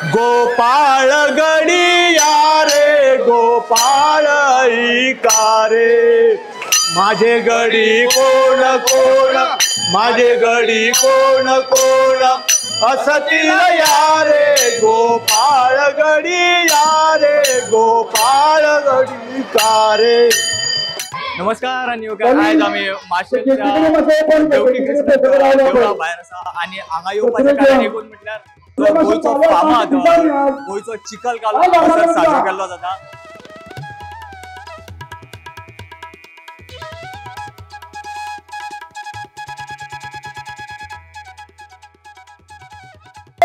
गोपाळ गडिया रे गोपाळ इकारे, माझे गडी कोण कोण, माझे गडी कोण कोण असतील या रे गोपाळ गडिया रे गोपाळ गडी कारे। नमस्कार आनी आयज आमी माशेलच्या देवकी कृष्ण देवळा भायर आसा आनी हांगा येवपाचें कारण एकूच म्हटल्यार गोंयचो फामाद गोंयचो चिखल कालो हांगासर साजरो केल्लो जाता।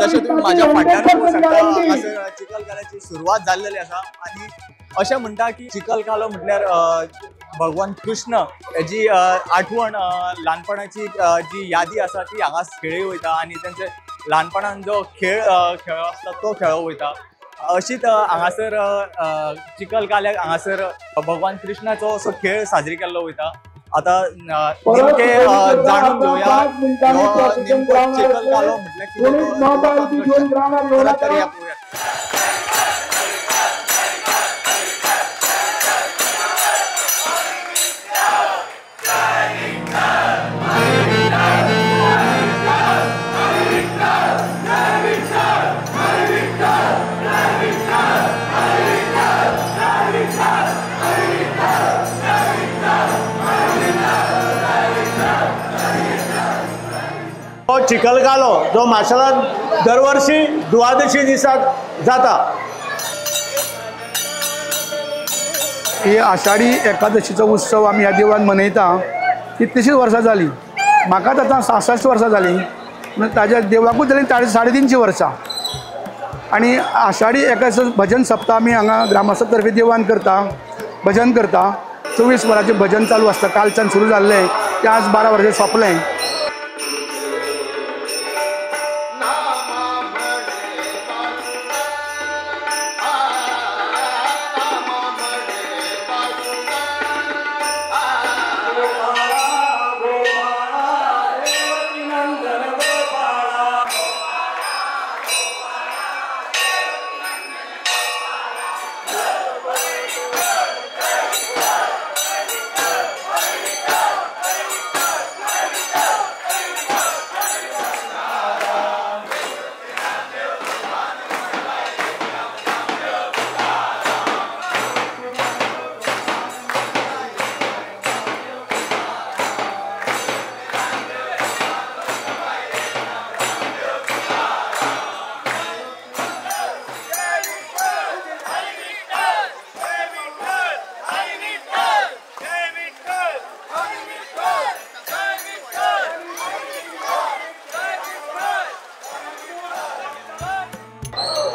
जशें तुमी म्हाज्या फाटल्यान पळोवंक शकता हांगासर चिखल काल्याची सुरवात जाल्लेली आसा आनी अशें म्हणटा की चिखल कालो म्हटल्यार भगवान कृष्ण हेजी आठवण ल्हानपणाची जी यादी आसा ती हांगा खेळी वयता आनी तेंचे ल्हानपणान जो खेळ खेळ आसता तो खेळो वयता। अशीच हांगासर चिखल काल्याक हांगासर भगवान कृष्णाचो असो खेळ साजरी केल्लो वयता। आतां नेमके जाणून घेवया नेमको चिखल कालो म्हटल्यार कितें तर या पळोवया। चिखल कालो जो माशेलांत दरवर्षी द्वादशी दिसा जाता। ही आषाढी एकादशीचो उत्सव आमी ह्या देवळान मनयता कितलीशींच वर्सां जालीं। म्हाकाच आतां 66 वर्सां जालीं, ताज्या देवळाकूच जालीं 350 वर्सां। आनी आषाढी एकादशी भजन सप्ताह आमी हांगा ग्रामस्था तर्फे देवळान करता, भजन करता। 24 वरांचें भजन चालू आसता। कालच्यान सुरू जाल्लें तें आज 12 वरांचेर सोंपलें।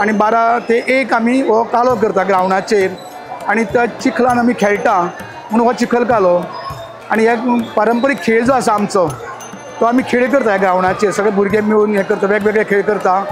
आनी 12 ते 1 आमी हो कालो करता ग्रावंडाचेर आनी त्या चिखलान आमी खेळटा म्हणून हो चिखल कालो। आनी हे पारंपरीक खेळ जो आसा आमचो तो आमी खेळ करता ह्या ग्रावंडाचेर, सगळे भुरगे मेळून हे करता, वेगवेगळे खेळ करता।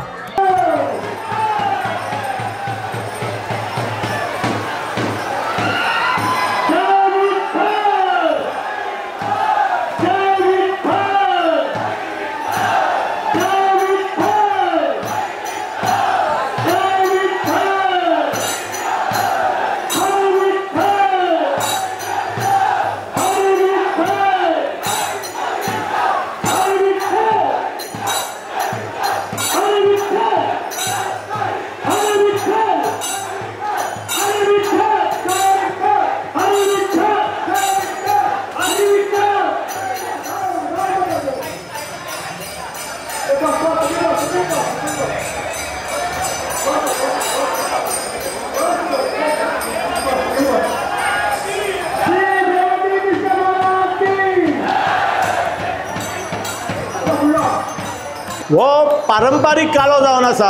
हो पारंपारीक कालो जावन आसा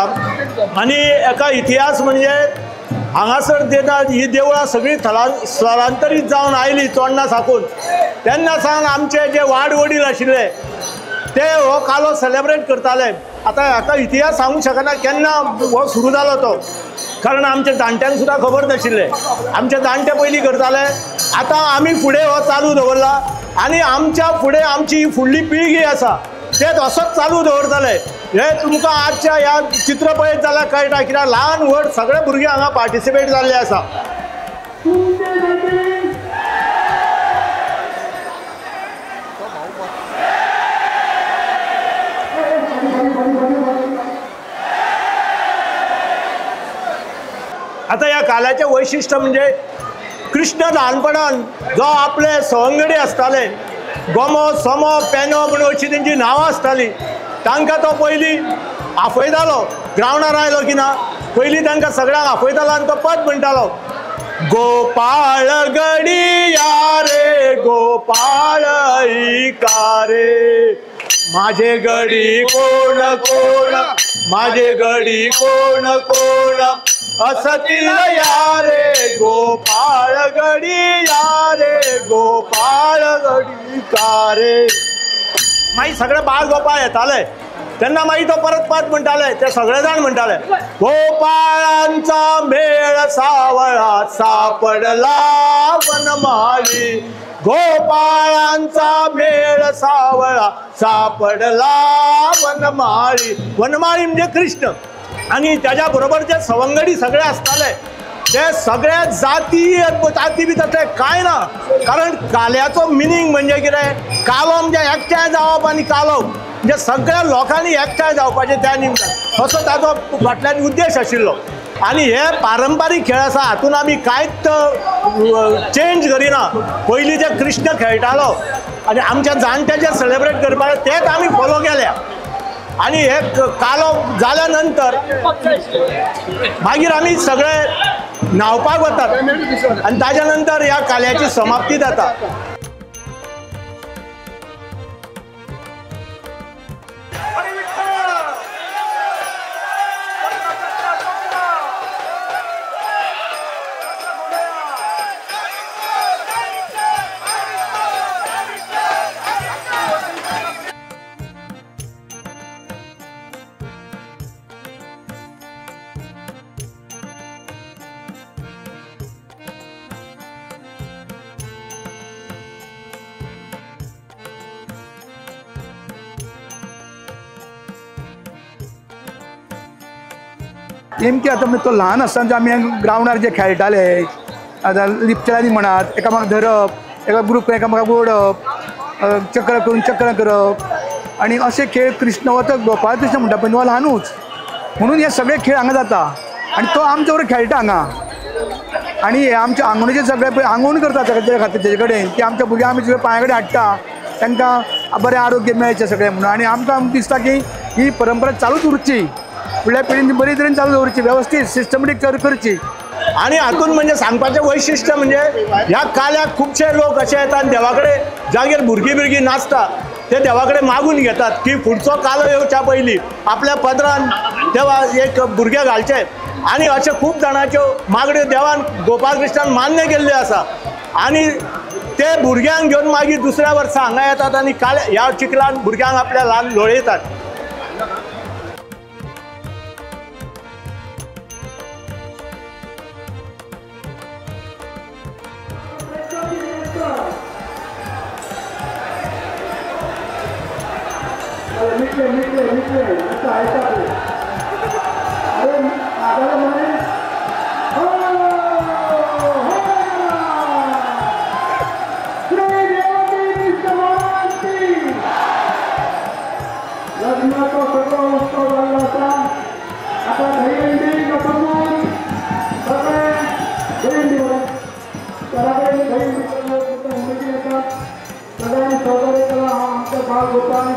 आनी एका इतिहास म्हणजे हांगासर जेन्ना ही देवळां सगळीं स्थलांतरीत जावन आयली चोडणा साकून तेन्ना सावन आमचे जे वाड वडील आशिल्ले ते हो कालो सेलेब्रेट करताले। आतां हाका इतिहास सांगूंक शकना केन्ना हो सुरू जालो तो, कारण आमच्या जाणट्यांक सुद्दां खबर नाशिल्लें। आमचे जाणटे पयलीं करताले, आतां आमी फुडें हो चालू दवरला आनी आमच्या फुडें आमची फुडली पिळगी आसा ते असोच चालू दवरतले। हे तुमकां आजच्या ह्या चित्र पळयत जाल्यार कळटा, कित्याक ल्हान व्हड सगळे भुरगे हांगा पार्टिसिपेट जाल्ले आसा. आतां ह्या काल्याचें वैशिश्ट म्हणजे कृष्ण ल्हानपणान जो आपले सवंगडी आसताले, गोमो सोमो पेनो म्हूण अशी तेंची नांवां आसतालीं, तांकां तो पयलीं आपयतालो. ग्रावंडार आयलो की ना पयलीं तांकां सगळ्यांक आपयतालो आनी तो पद म्हणटालो, गोपाळ गडिया रे गोपाळ इकारे, माझे गडी कोण कोण, माझे गडी कोण कोण असतील या रे गोपाळ गडिया रे गोपाळ गडी कारे. मागीर सगळे बाळ गोपाळ येताले तेन्ना मागीर तो परत परत म्हणटाले, ते सगळे जाण म्हणटाले, गोपाळांचा मेळ सावळा सापडला वनमाळी, गोपाळांचा मेळ सावळा सापडला वनमाळी. वनमाळी म्हणजे कृष्ण आनी त्याच्या बरोबर जे सवंगडी सगळे आसताले ते सगळ्या जाती जाती बी तसले कांय ना, कारण काल्याचो मिनींग म्हणजे कितें, कालो म्हणजे एकठांय जावप आनी कालो म्हणजे सगळ्या लोकांनी एकठांय जावपाचें त्या निमतान, असो ताजो फाटल्यान उद्देश आशिल्लो. आनी हे पारंपारीक खेळ आसा, हातून आमी कांयच चेंज करिना. पयलीं जे कृष्ण खेळटालो आनी आमच्या जाणट्याचे सेलेब्रेट करपाचे तेच आमी फॉलो केल्या. आनी हे कालो जाल्या नंतर मागीर आमी सगळे न्हांवपाक वतात आनी ताज्या नंतर ह्या काल्याची समाप्ती जाता. नेमकी आतां म्हणजे तो ल्हान आसतना आमी ग्रावंडार जे खेळटाले, आतां लिपचेल्यांनी म्हणात, एकामेकांक धरप, एका ग्रुप एकामेकांक ओडप, चक्र करून चक्रां करप आनी अशे खेळ कृष्ण हो तो गोपाळ कृष्ण म्हणटा पळय, तो ल्हानूच म्हणून हे सगळे खेळ हांगा जाता आनी तो आमच्या बरोबर खेळटा हांगा. आनी हे आमच्या आंगणीचे सगळे पळय आंगवण करता ताच्या खातीर तेजे कडेन की आमच्या भुरग्यांक आमी सगळे पांया कडेन हाडटा, तांकां बरें आरोग्य मेळचें सगळें म्हणून. आनी आमकां दिसता की ही परंपरा चालूच उरची, फुडल्या पिढीन बरी तरेन चालू दवरची, व्यवस्थीत सिस्टमॅटीक करची. आनी हातून म्हणजे सांगपाचें वैशिश्ट म्हणजे ह्या काल्याक खुबशे लोक अशे येतात आनी देवा कडेन जागेर भुरगीं भुरगीं नाचता ते देवा कडेन मागून घेतात की फुडचो कालो येवच्या पयलीं आपल्या पदरान देवा एक भुरगें घालचें. आनी अशे खूब जाणांच्यो मागण्यो देवान गोपाळ कृष्णान मान्य केल्ल्यो आसा आनी ते भुरग्यांक घेवन मागीर दुसऱ्या वर्सा हांगा येतात आनी काल्या ह्या चिखलान भुरग्यांक आपल्या ल्हान लोळयतात.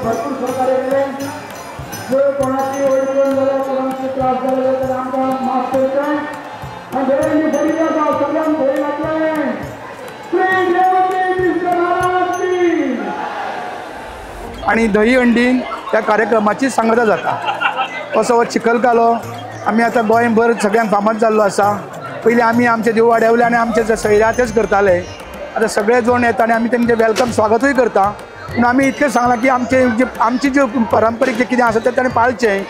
भरपूर सहकार्य केलें. जर कोणाची अडचण जाल्यार कोणाचे त्रास जाले जाल्यार आमकां माफ करचें आनी दहीहंडी बरी आसा, सगळ्यांक बरें लागलें. श्री देवते कृष्ण महाराज की. आनी दहीहंडीन त्या कार्यक्रमाची सांगता जाता. असो हो चिखलकालो आमी आतां गोंयभर सगळ्यांक फामाद जाल्लो आसा. पयलीं आमी आमचे देववाड्यावयले आनी आमचे जे सैरा तेच करताले, आतां सगळे जाण येता आनी आमी तेंचें welcome स्वागतूय करता. पूण आमी इतकें सांगलां की आमचे जे आमची ज्यो पारंपारीक जें कितें आसा तें ताणें पाळचें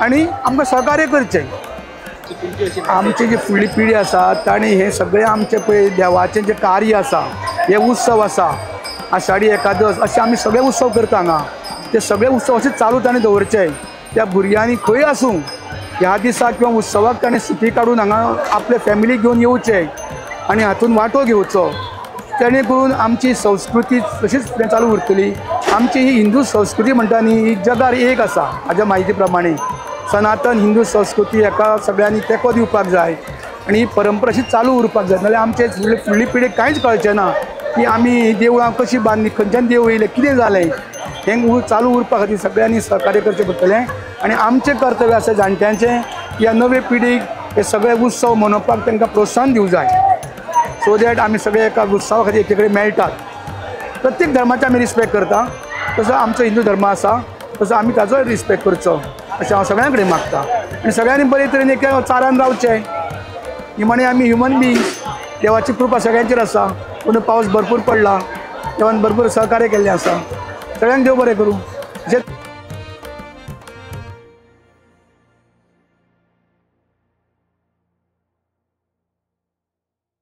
आनी आमकां सहकार्य करचें. आमची जी फुडली पिढी आसा तांणी हें सगळें आमचें पळय देवाचें जें कार्य आसा, हे उत्सव आसा, आषाढी एकादस, अशे आमी सगळे उत्सव करता हांगा, ते सगळे उत्सव अशे चालू ताणें दवरचे. त्या भुरग्यांनी खंय आसूं ह्या दिसा किंवा उत्सवाक ताणें सुटी काडून हांगा आपले फॅमिली घेवन येवचें आनी हातून वांटो घेवचो, तेणे करून आमची संस्कृती तशीच फुडें चालू उरतली. आमची ही हिंदू संस्कृती म्हणटा न्ही ही जगार एक आसा. म्हाज्या म्हायती प्रमाणे सनातन हिंदू संस्कृती हेका सगळ्यांनी तेंको दिवपाक जाय आनी ही परंपरा अशी चालू उरपाक जाय. नाजाल्यार आमचे फुडली पिळगी कांयच कळचें ना की आमी ही देवळां कशीं बांदली, खंयच्यान देव येयले, कितें जालें. हें चालू उरपा खातीर सगळ्यांनी सहकार्य करचें पडटलें आनी आमचें कर्तव्य आसा जाणट्यांचें ह्या नवे पिढीक हे सगळे उत्सव मनोवपाक तांकां प्रोत्साहन दिवंक जाय, सो that आमी सगळे एका उत्सवा खातीर एके कडेन मेळटात. प्रत्येक धर्माचे आमी रिस्पेक्ट करता, तसो आमचो हिंदू धर्म आसा तसो आमी ताजोय रिस्पेक्ट करचो अशें हांव सगळ्यां कडेन मागता. आनी सगळ्यांनी बरे तरेन एका चारान रावचें. निमाणें आमी ह्युमन बिंग, देवाची कृपा सगळ्यांचेर आसा. पूण पावस भरपूर पडला, देवान भरपूर सहकार्य केल्लें आसा. सगळ्यांक देव बरें करूं.